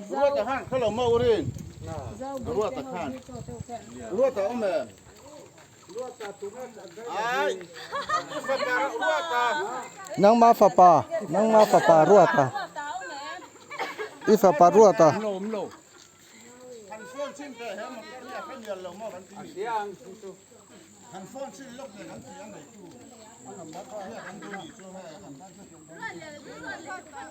Ruata khan khalo ma urin. Ruata khan. Ruata om em. Ai. Fapa Ruata. Nangma fapa, nangma fapa Ruata. I fapa Ruata. Han phone chin te he motor hi a hre mial lo maw kan ti ni. Han phone chin lawk te kan ti a nei tu. Hei kan duh nih chu hei kan.